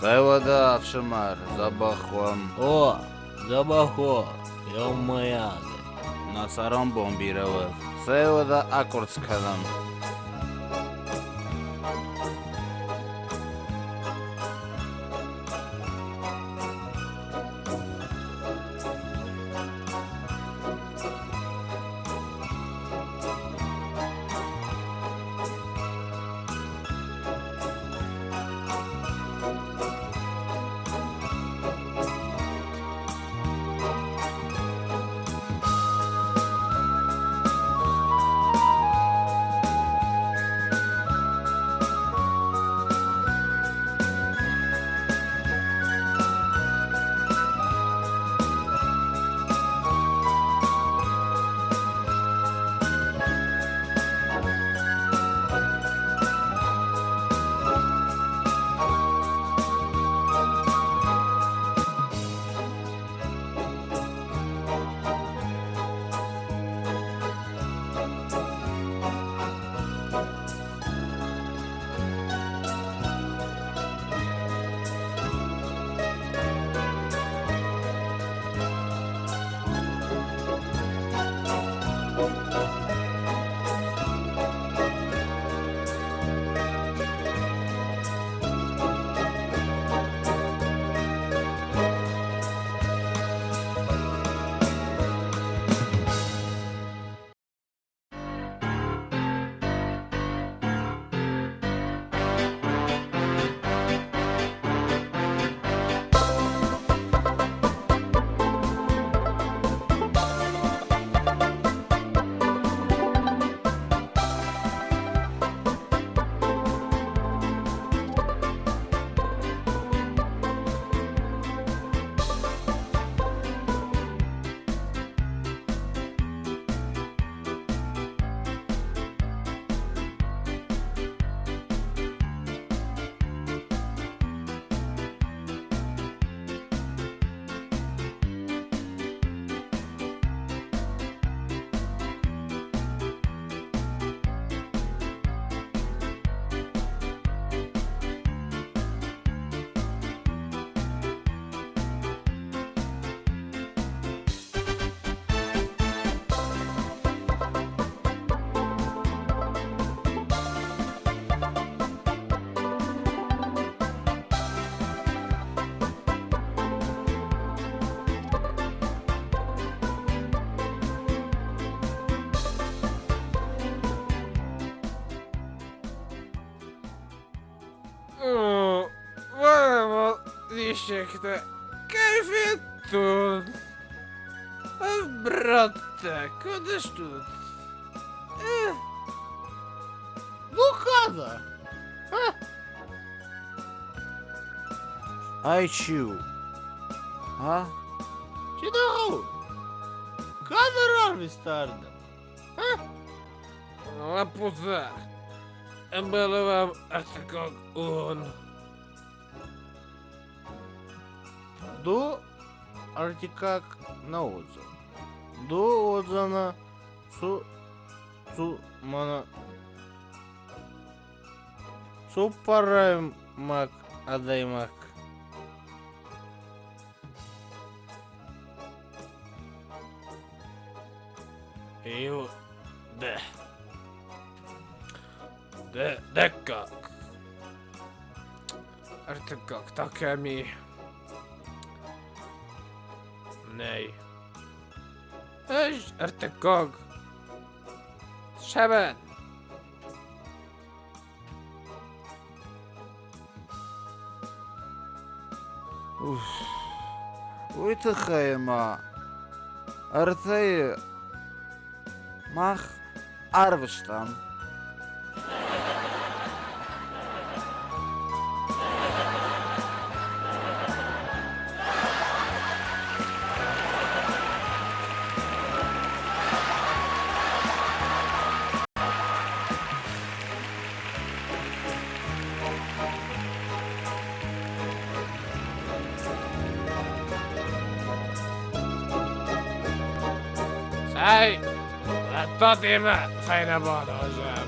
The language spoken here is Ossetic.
Цӕй уӕдӕ, ӕфсымӕр, дзӕбӕх уӕм. О, дзӕбӕх о, еумӕйагӕй. Нӕ цӕрӕнбон бирӕ уӕд. Цӕй уӕдӕ акъуырцц кӕнӕм. Диссӕгтӕ кӕй федтон! Браттӕ, куыд стут? Бухада! Ай чи у? А? Чи дӕ хъӕуы? Кӕд ӕрӕрвыста ардӕм? Лӕппутӕ, ӕмбӕлы уӕм ӕртыккаг он. До артикак на отзыв. До отзана цу цу мана цуппарӕймаг адӕймаг. Иу дӕ. Дӕ дӕккаг. Ӕртыккаг та кӕм и? Нӕй. Ӕз ӕртыккаг. Сӕвӕн. Уф. Уый тыххӕй ма ӕртӕйы мах арвыстам. Цӕй, Радта демӕ фӕйнӕ баназӕм.